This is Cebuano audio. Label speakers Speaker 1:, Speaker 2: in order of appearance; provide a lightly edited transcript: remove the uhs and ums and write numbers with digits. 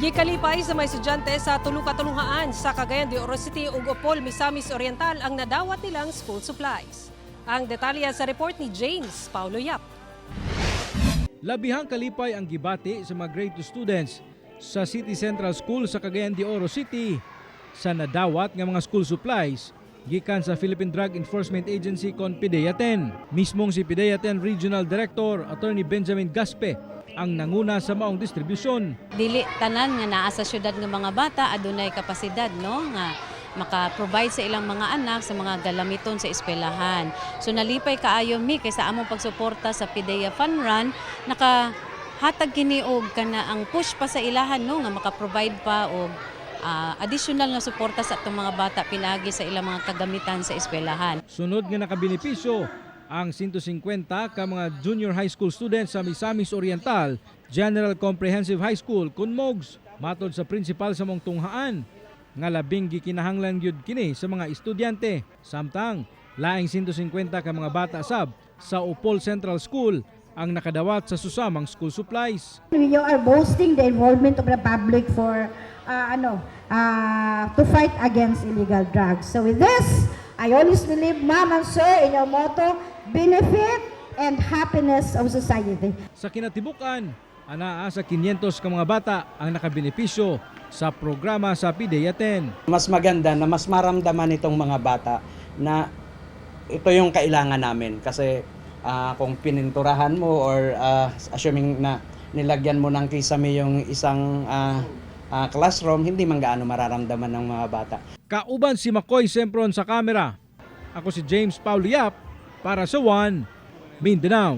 Speaker 1: Gikalipay sa mga estudyante sa tulo ka tulunghaan sa Cagayan de Oro City ug Opol, Misamis Oriental ang nadawat nilang school supplies. Ang detalye sa report ni James Paulo Yap.
Speaker 2: Labihang kalipay ang gibati sa mga grade 2 students sa City Central School sa Cagayan de Oro City sa nadawat nga mga school supplies gikan sa Philippine Drug Enforcement Agency kon PDEA 10. Mismong si PDEA 10 Regional Director Attorney Benjamin Gaspe ang nanguna sa maong distribusyon.
Speaker 3: Dili tanan nga naa sa syudad nga mga bata adunay kapasidad, no, nga maka-provide sa ilang mga anak sa mga galamiton sa eskwelahan. So nalipay kaayo mi kay sa among pagsuporta sa PDEA Fun Run, naka hatag kini og kana ang push pa sa ilahan, no, nga maka-provide pa og additional nga suporta sa atong mga bata pinaagi sa ilang mga kagamitan sa eskwelahan.
Speaker 2: Sunod nga nakabenepisyo ang 150 ka mga junior high school students sa Misamis Oriental General Comprehensive High School kun MOGCHS. Matod sa principal sa maong tunghaan nga labing gikinahanglan gyud kini sa mga estudyante. Samtang laing 150 ka mga bata sab sa Opol Central School ang nakadawat sa susamang school supplies.
Speaker 4: You are boasting the involvement of the public for ano to fight against illegal drugs. So with this, I always believe, ma'am and sir, in your motto, benefit and happiness of society.
Speaker 2: Sa kinatibuk-an, anaa sa 500 ka mga bata ang nakabenepisyo sa programa sa PDEA 10.
Speaker 5: Mas maganda na mas maramdaman itong mga bata na ito yung kailangan namin kasi kung pininturahan mo or assuming na nilagyan mo ng kisame yung isang classroom, hindi man gaano mararamdaman ng mga bata.
Speaker 2: Kauban si McCoy Sempron sa kamera. Ako si James Paulo Yap para sa One Mindanao.